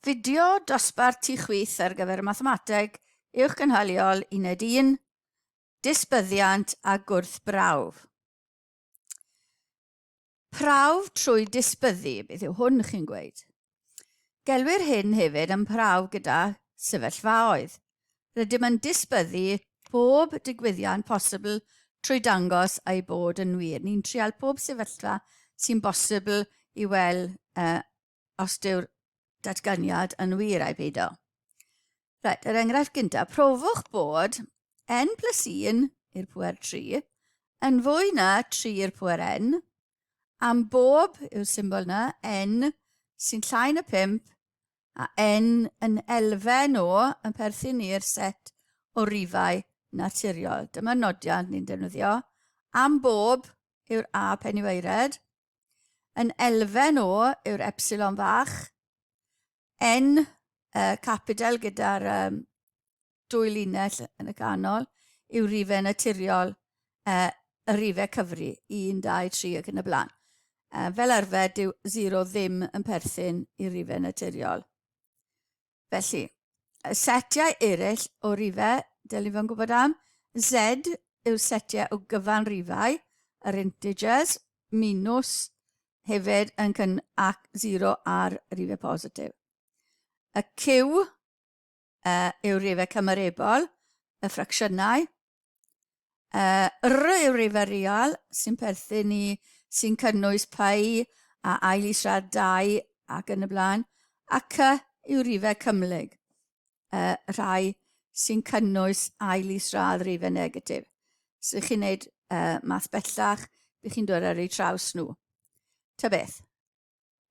Fideo dosbarth tu chwith ar gyfer Mathemateg Uwchgynhaliol Uned 1, Disbyddiant a Gwrthbrawf. Prawf trwy disbyddu, beth yw hwn chi'n gweud? Gelwir hyn hefyd yn prawf gyda sefyllfaoedd. Rydym yn disbyddu pob digwyddiad posibl trwy dangos ei bod yn wir. Ni'n trial pob sefyllfa sy'n bosibl i weld os dyw'r datganiad yn wir ai peidio. Reit, yr enghraifft gyntaf, profwch bod n plus 1 i'r pwer 3 yn fwy na 3 i'r pwer n, am bob yw'r symbol na, n sy'n llai na 5, a n yn elfen o yn perthyn i'r set o rifau naturiol. Dyma'r nodiad ni'n defnyddio. Am bob yw'r a peniweired, Yn elfen o yw'r epsilon fach, N capital gyda'r dwy linell yn y canol yw rifau naturiol, y rifau cyfri, 1, 2, 3 ac yn y blaen. Fel arfer, dyw 0 ddim yn perthyn i rifau naturiol. Felly, y setiau eraill o rifau, dylwn ni fod yn gwybod am, Z yw'r setiau o gyfan rifau, yr integers, minus hefyd yn cyn ac 0 ar rifau positif. Y Q yw'r rifau cymarebol, y ffracsiynau. R yw'r rifau real sy'n perthyn i, sy'n cynnwys pi a ail isradd 2 ac yn y blaen, a C yw'r rifau cymhlyg, rhai sy'n cynnwys ail isradd rifau negatif. So chi'n gwneud math bellach, bydd chi'n dod ar eu traws nhw. Ta beth.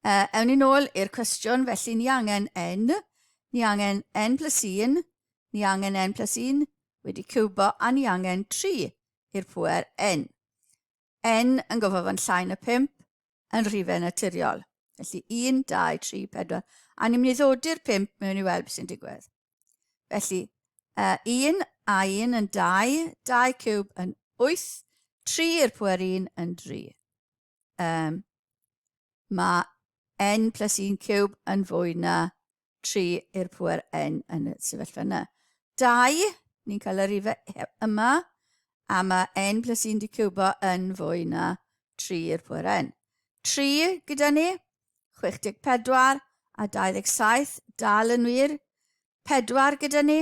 Ewn ni nôl i'r cwestiwn, felly ni angen n, ni angen n plus 1, ni angen n plus 1 wedi ciwbo, a ni angen 3 i'r pŵer n. N yn gofod fo'n llai na 5 yn rhifau naturiol. Felly 1, 2, 3, 4, a ni'n mynd i ddodi'r 5 mewn i weld beth sy'n digwydd. Felly, 1 a 1 yn 2, 2 ciwb yn 8, 3 i'r pŵer 1 yn 3. Mae n plus 1 ciwb yn fwy na 3 i'r pŵer n yn y sefyllfa yna. 2, ni'n cael y rhifau yma, a mae n plus 1 di ciwbo yn fwy na 3 i'r pŵer n. 3 gyda ni, 64 a 27, dal yn wir. 4 gyda ni,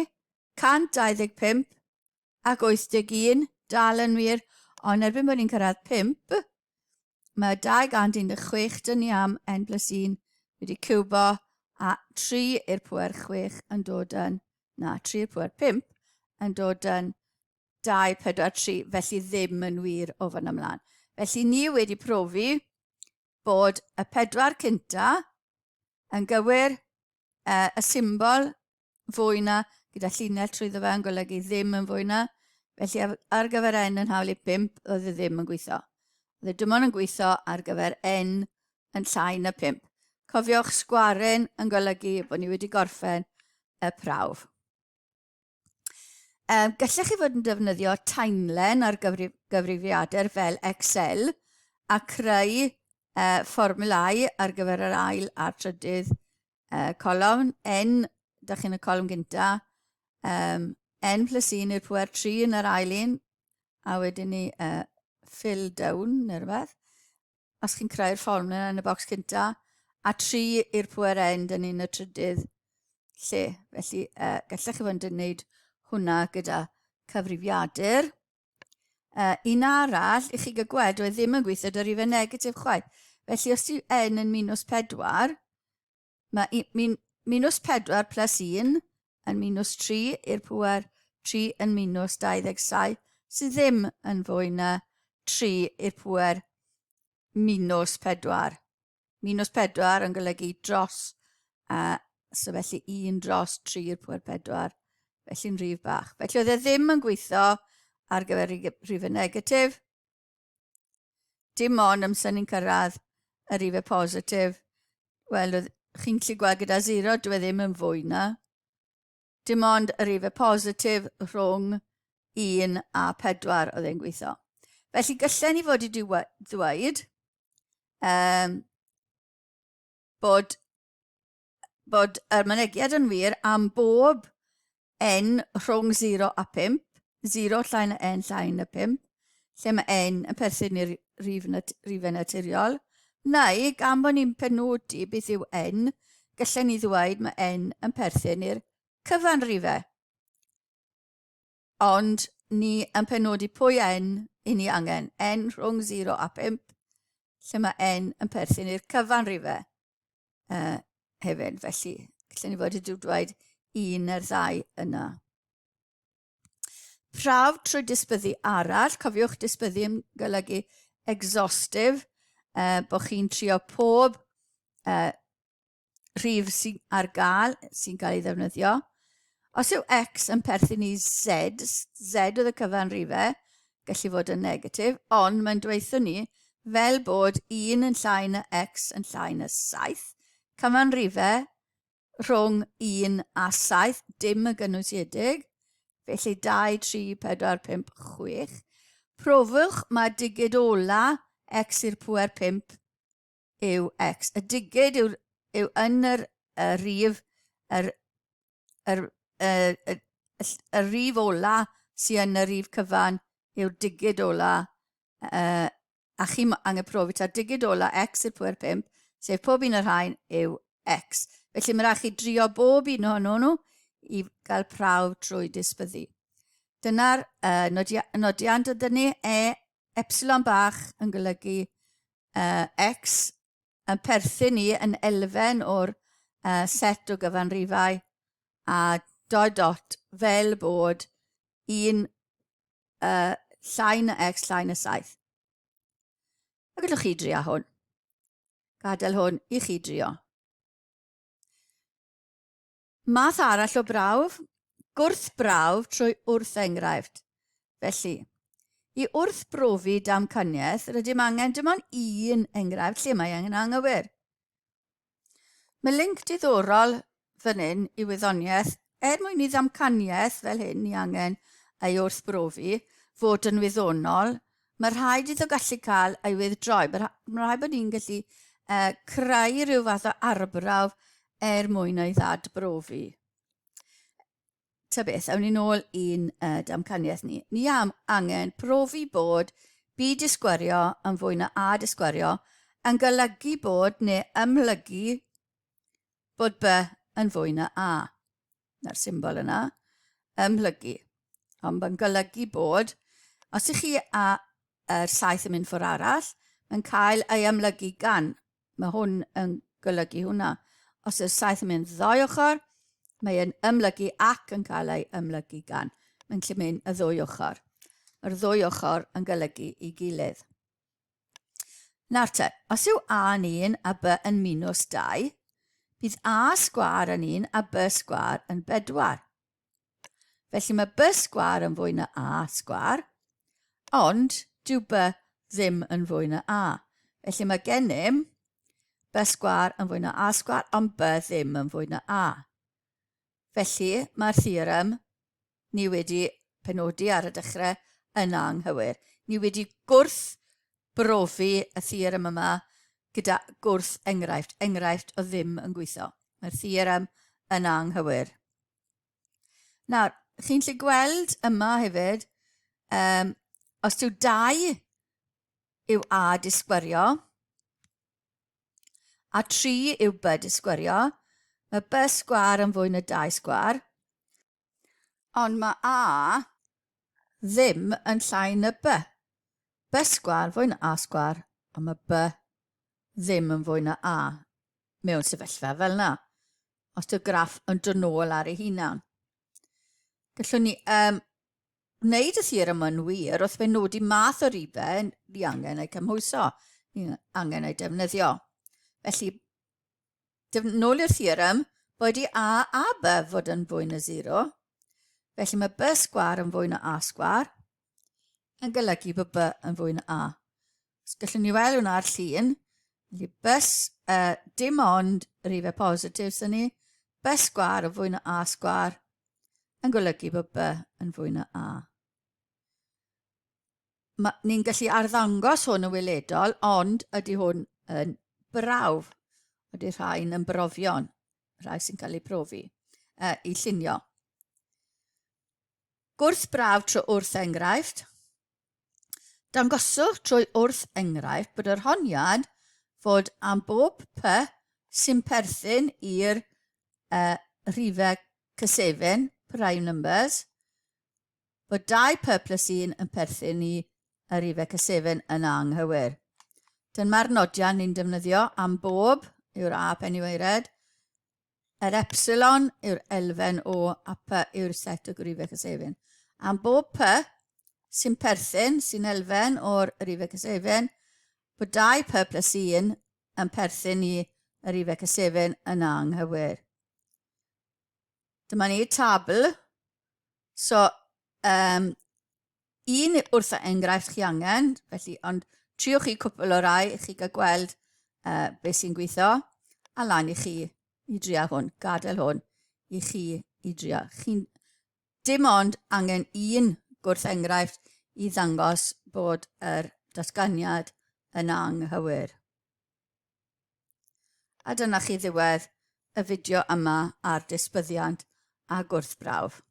125 ac 81, dal yn wir, ond erbyn bod ni'n cyrraedd 5, mae 216 dyn ni am n plus 1 wedi ciwbo a 3 i'r pwer 6 yn dod yn, na, 3 i'r pwer 5 yn dod yn 2, 4, 3, felly ddim yn wir o fan ymlaen. Felly ni wedi profi bod y pedwar cynta yn gywir, y symbol fwy na, gyda llinell trwyddo fe yn golygu ddim yn fwy na. Felly ar, ar gyfer n yn hawl i 5, oedd e ddim yn gweithio. Oedd e dim ond yn gweithio ar gyfer n yn llai na 5. Cofiwch sgwaren yn golygu bod ni wedi gorffen y prawf. Gallech chi fod yn defnyddio taenlen ar gyfrif, gyfrifiadur fel Excel a creu fformulau ar gyfer yr ail a'r trydydd colofn. N, da chi'n y colofn gynta, N plus 1 i'r pwer 3 yn yr ail un, a wedyn ni fill down neu rhywbeth. Os chi'n creu'r fformula yn y bocs cynta, a 3 i'r pwer n, dyn ni'n y trydydd lle. Felly, gallech chi fod yn gwneud hwnna gyda cyfrifiadur. Un arall, i chi gael gweld, dwi e ddim yn gweithio dy rifau negatif chwaith. Felly, os ti n yn minus 4, mae min, minus 4 plus 1 yn minus 3 i'r pŵer 3 yn minus 27, sydd ddim yn fwy na 3 i'r pŵer minus 4. Minus 4 yn golygu dros, so felly 1 dros 3 i'r pŵer 4, felly'n rhif bach. Felly oedd e ddim yn gweithio ar gyfer rhifau negatif. Dim ond amser ni'n cyrraedd y rhifau positif. Wel, oedd chi'n gallu gweld gyda 0, dwi e ddim yn fwy na. Dim ond y rhifau positif rhwng 1 a 4 oedd e'n gweithio. Felly gallen ni fod wedi ddweud bod bod y mynegiad yn wir am bob n rhwng 0 a 5, 0 llai na n llai na 5, lle mae n yn perthyn i'r rif nat rifau naturiol, neu gan bod ni'n penodi beth yw n, gallen ni ddweud mae n yn perthyn i'r cyfanrifau. Ond ni yn penodi pwy n i ni angen, n rhwng 0 a 5, lle mae n yn perthyn i'r cyfanrifau hefyd. Felly, gallen ni fod wedi dweud un neu'r ddau yna. Prawf trwy disbyddu arall, cofiwch disbyddu yn golygu exhaustive, bod chi'n trio pob rhif sy'n ar gael, sy'n cael ei ddefnyddio. Os yw x yn perthyn i z, z oedd y cyfan rhifau, gallu fod yn negatif, ond mae'n dweithio ni fel bod 1 yn llai na x yn llai na 7, cyfan rhifau rhwng 1 a 7, dim yn gynwysiedig, felly 2, 3, 4, 5, 6. Profwch mae digid ola x i'r pwer 5 yw x. Y digid yw, yw yn yr, y rif, yr, yr, y, y, y rif ola sy'n yn y rif cyfan yw'r digid ola a chi angen profi ta'r digid ola x i'r pwer 5, sef pob un o'r rhain yw x. Felly mae rhaid chi drio bob un ohonyn nhw i gael prawf trwy disbyddu. Dyna'r nodiant ydyn ni, e epsilon bach yn golygu x yn perthyn i yn elfen o'r set o gyfanrifau a dot dot fel bod un llai na x llai na 7. A gallwch chi drio hwn. Gadael hwn i chi drio. Math arall o brawf, gwrthbrawf trwy wrth-enghraifft. Felly, i wrthbrofi damcaniaeth, rydym angen dim ond un enghraifft lle mae angen anghywir. Mae linc diddorol fan hyn i wyddoniaeth. Er mwyn i ddamcaniaeth fel hyn ni angen ei wrthbrofi fod yn wyddonol, mae rhaid iddo gallu cael ei wyrdroi. Mae rhaid bod ni'n gallu creu rhyw fath o arbrawf er mwyn ei ddadbrofi. Ta beth, awn ni nôl i'n damcaniaeth ni. Ni am angen profi bod B disgwerio yn fwy na A disgwerio yn golygu bod neu ymhlygu bod B yn fwy na A. Na'r symbol yna, ymhlygu. Ond mae'n golygu bod, os ych chi a yr saeth yn mynd ffordd arall, mae'n cael ei amlygu gan. Mae hwn yn golygu hwnna. Os yw'r saeth yn mynd ddoi ochr, mae'n ymlygu ac yn cael ei ymlygu gan. Mae'n gallu mynd y ddwy ochr. Mae'r ddwy ochr yn golygu i gilydd. Nawr te, os yw A yn 1 a B yn minus 2, bydd A sgwar yn 1 a B sgwar yn 4. Felly mae B sgwar yn fwy na A sgwar, ond dyw B ddim yn fwy na A. Felly mae gennym B sgwar yn fwy na A sgwar, ond B ddim yn fwy na A. Felly mae'r theorem ni wedi penodi ar y dechrau yn anghywir. Ni wedi gwrth brofi y theorem yma gyda gwrth enghraifft, enghraifft o ddim yn gweithio. Mae'r theorem yn anghywir. Nawr, chi'n lle gweld yma hefyd, os yw 2 yw A disgwyrio, a 3 yw B disgwyrio, mae B sgwar yn fwy na 2 sgwar, ond mae A ddim yn llai na B. B sgwar fwy na A sgwar, ond mae B ddim yn fwy na A mewn sefyllfa fel yna. Os yw'r graff yn dod nôl ar ei hunan. Gallwn ni wneud y theorem yn wir wrth benodi math o rifau ni angen eu cymhwyso, ni angen eu defnyddio. Felly, nôl i'r theorem, boed i A a B fod yn fwy na 0. Felly mae B sgwar yn fwy na A sgwar, yn golygu bod B yn fwy na A. Os gallwn ni weld hwnna ar llun, felly B, dim ond rhifau positif sy'n ni, B sgwar yn fwy na A sgwar, yn golygu bod B yn fwy na A. Ni'n gallu arddangos hwn yn weledol, ond ydy hwn yn brawf? Ydy rhain yn brofion? rhai sy'n cael eu profi, i llunio. Gwrthbrawf trwy wrth enghraifft. Dangoswch trwy wrth enghraifft bod yr honiad fod am bob P sy'n perthyn i'r rhifau cysefin, prime numbers, bod 2P plus 1 yn perthyn i y rhifau cysefin yn anghywir. Dyma'r nodiad ni'n defnyddio am bob yw'r A peniwaered, Yr epsilon yw'r elfen o a P yw'r set o grifau cysefin. Am bob P sy'n perthyn, sy'n elfen o'r rifau cysefin, bod 2P plus 1 yn perthyn i y rifau cysefin yn anghywir. Dyma ni tabl. So, um, un wrth enghraifft chi angen, felly, ond triwch chi cwpl o rai i chi gael gweld beth sy'n gweithio, a lan i chi i drio hwn, gadael hwn i chi i drio. Chi'n dim ond angen un gwrth enghraifft i ddangos bod yr datganiad yn anghywir. A dyna chi ddiwedd y fideo yma ar disbyddiant a gwrthbrawf.